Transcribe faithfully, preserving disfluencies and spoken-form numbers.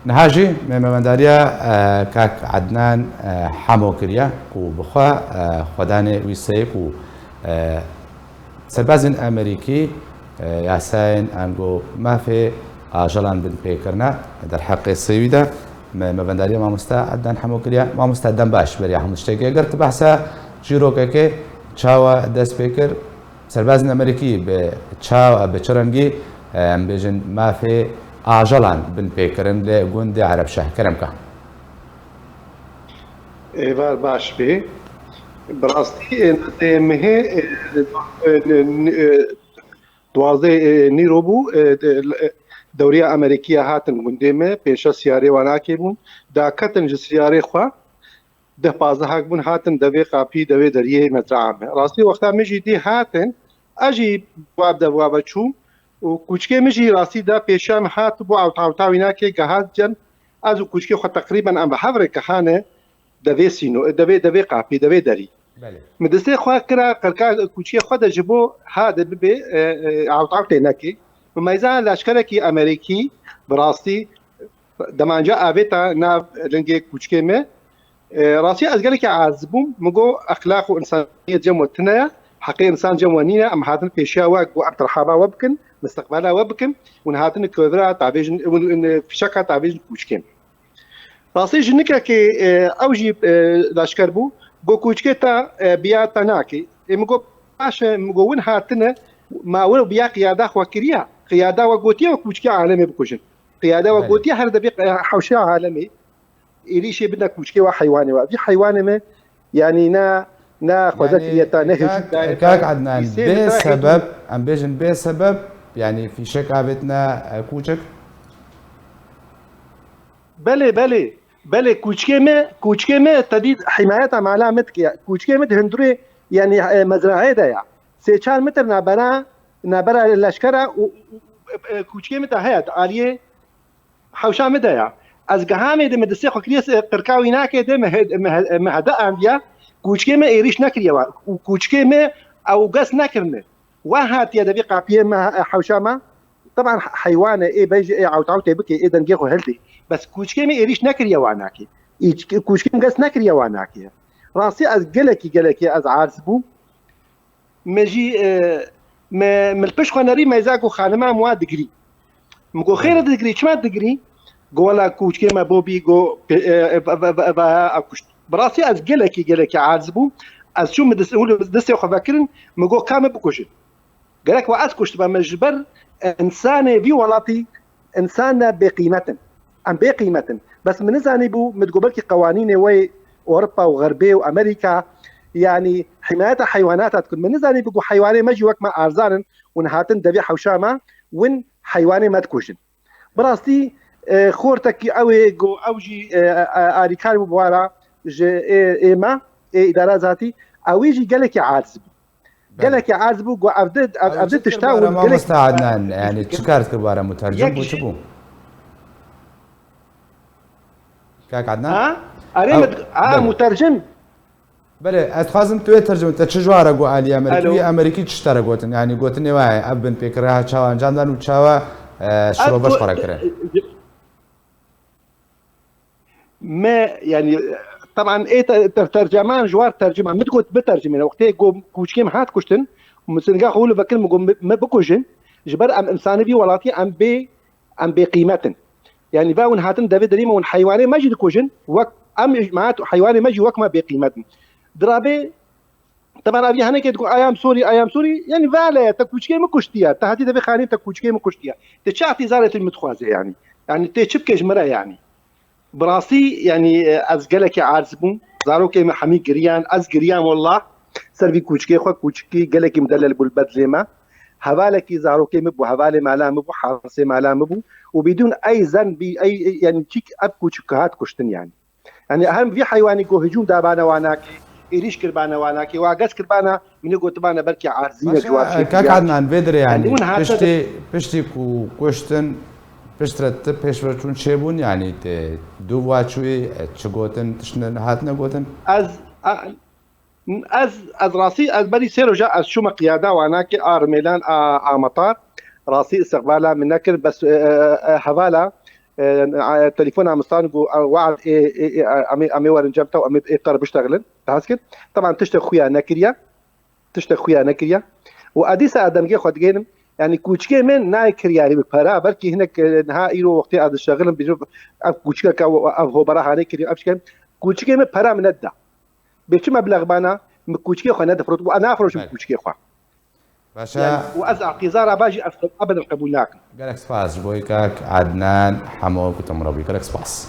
Niha jî me memendariya, e, kak Ednan, e, Hemo kiriye ku bi xwe, e, xwedanê wî seyê ku, e, serbazên Amerîkî, e, yasayên ango mafê ajalan bin pê kirine derheqê sêwî de me memendariya mamosta Ednan Hemo kiriye. Mamosta dem baş beriya hemû tiştekê. Eger tu behsa çîrokekê çawa dest pê kir, serbazên Amerîkî bi çawa, bi çi rengî, em bêjin, mafê ajalan bin pê kirin li gundê Erebşeh. Kerem ka. Êvar baş bê. Bi rastî, e, notê mehê, e, e, e, duwazdeh, e, nîro bû, e, de, e, dewriya Amerîkiya hatin gundê me, pêşa siyarê wanakê bûn, daketin ji siyarê xwe, deh pazdehak bûn, hatin devê qapî, devê deriyê mezraa me. Rastî wexta min jî dî hatin, ez jî wa dev wa ve çûm û kûçikê min jî rastî de pêşiya min hat bû, awta awta wînakê gehat cem. Ez û kûçikê xwe teqrîben em bi hev re gehane devê sîno, devê, devê qapî, devê derî. Belê. Min destê xwe kira qirka kûçikê xwe de ji bo ha de bibe, e, e, awta awtê nekê. Min meyza leşkerekî Amerîkî bi rastî demanca avêta nav lingê kûçikê me. E, rastî ez gelekî aciz bûm. Min got, exlaq û însaniyet cem we tune ye, heqê însan cem we nîne. Em hatin pêşiya we ku em terhama we bikin, misteqbela we bikin. Hûn hatin kovira tavêjin, hûn, hûn fişeka tavêjin kûçikê me. Rastî jinikekê, e, ew jî, e, leşker bû. Got, kûçikê te, e, biya te nake. Ê, min got, baş e, min got, win hatine, ma wir biya qiyada xwe kiriya. Qiyada we gotiye we kûçikê alemê bikujin. Qiyada we Belê. gotiye her devê, e, hewşeya alemê. Êrîşê bidine kûçikê we heywanê we. Vî heywanê me, yanî ne, ne xweze Yani, kiriye ta, ne kak, hêjî daye kak ta. Ednan, Îsê bê min ta sebeb, hêjî em bêjin bê sebeb, yani fîşek avêtine, e, kûçik? Belê, belê. Belê, kûçikê me, kûçikê me te dî himayeta mala me dike. Kûçikê me di hundirê, yanî, e, mezraê de ya. Sê çar metr nabera, nabera leşkera û, û, û, e, e, kûçikê me de heye, di aliyê hewşa me de ya. Ez gihamê de me destê xwe kiriye se-, qirka wînakê de me he-, me he-, me hede andiya. Kûçikê me êrîş nekiriye wa. Û kûçikê me ew ges nekirine. Wa hatiye de vî qapiyê me he-, hewşa me. Teban heywane ê bej ê awt awtê bike, ê dengê xwe hildê. Bes kûçikê me êrîş nekiriye wa nakê. Îç-, kûçikê me ges nekiriye wa nakê. Rastî ez gelekî, gelekî ez arz bûm. Me jî, e, me, me li pişt xwe nerî, me za ku xanima em wa digirî. Min got, "Xêr e, didigirî, çima didigirî?" Got, "Wela kûçikê me Bobî, got, pê-, e, e, va, va, va, va, a kuşt." Bi rastî ez gelekî, gelekî aciz bûm. Ez çûm min dest-, hûn destê xwe vekirin, min got, "Ka min bikujin." Gerek we ez kuştibe, me ji ber, e, însanê vî welatî, însan ne bêqîmet in. Em bêqîmet in. Bes min nizanîbû, min digot belkî qewanînê wê Ewropa û Xerbê û Amerîka, yanî himayeta heywanata dikin. Min nizanîbû ku heywanê me jî wek me arzan in û nihatin devê hewşa me win heywanê me dikujin. Bi rastî, e, xortekî ew ê ku ew jî, e, e, alîkar bû bi wara ji ê, ê me, ê îdara zatî, ew ê jî gelekî aciz bû. Belê. Gelekî erz bû ku ev di, ev, Ew ev di çi kir tişta bara û gelek mamosta Adnan? Yani çi kar kir bara mutercim bû, çi bû? Kak Adnan? Ha? Erê Ew, me, ha, belê. Mutercim. Belê, ez dixwazim tu yê tercim, te çi ji wara got alî Amerîkî, Alo. Wî Amerîkî çi te re gotin? Yani gotinê wayê, ev bin pêkiriya çawa encam dan û çawa, e, şiroveş xwe re kirin? Me, yani, teban ê te-, ter-, terceman ji war tercima. Min digot bitercimîne. Wextê ku kûçikê min hat kuştin, min singa xwe wilo vekir, min got, "Me, me bikujin. Ji ber em însanê vî welatî, em bê, em bêqîmet in." Yani, va hûn hatin devê derî me, hûn heywanê me jî dikujin, wek em, me hat heywanê me jî wek me bêqîmet in. Dirabê Teban ev henekê digo, "I am sorry, I am sorry." Yani vale, te kûçikê min kuştiye. Te hatî devê xanî, te kûçikê min kuştiye. Te çi îtîzarê tu min dixwaze yani? Yani tê çi bike ji min re yani? Bi rastî yani, e, ez gelekî aciz bûm. Zarokê min hemî giriyan, ez giriyan wallah. Ser vî kûçikê xwe, kûçikî gelekî mudelel bû li bedlê me. Hevalekî zarokê min bû, hevalê mala min bû, harsê mala min bû. Û bidûn ey zen bî, ey, ey, yani çîk ev kûçik hat kuştin yani. Yani hem vî heywanî ku hicûm dabane wanakê, êrîş kirbane wanakê, wa ges kirbane, min ê gotibane belkî erzîne Başe, ciwar çê kak Adnan, vê dire yani, yani, hûn hatin piştî, piştî ku kuştin, piştre tu pêşveçûn çêbûn, yani, te dû wa çûyî, e, çi gotin, tiştine hatine gotin? Ez, a, ez, ez rastî, ez berî sê roja ez çûme qiyada wanakê a Rimêlan a, a Metar. Rastî istiqbala min nekir, bes, e, e, e, hevala, e, telefona min stan got, e, we'd, ê, ê, ê, em ê, em ê werin cem te û em ê, ê te re biştexilin. Te hez kir? Teban tiştek xuya nekiriye. Tiştek xuya nekiriye. Û ez dîsa ez demgê xwe digênim. Yani kûçikê min nayê kiryarî bi pera. Belkî hinek, e, niha îro wextê ez dişexilin, bînim ev kûçikeke, ev hobera hanê kiriye, ev şike. Kûçikê min pera min nedida. Bê çi meblex bana, min kûçikê xwe nedifrot. Û ez nafiroşim Belê. Kûçikê xwe. Baş e. Yani, û ez îtîzara ba jî ez qe-, ebeden qebûl nakim. Gelek spas ji bo kak Adnan Hemo ku te min re bûyî. Gelek spas.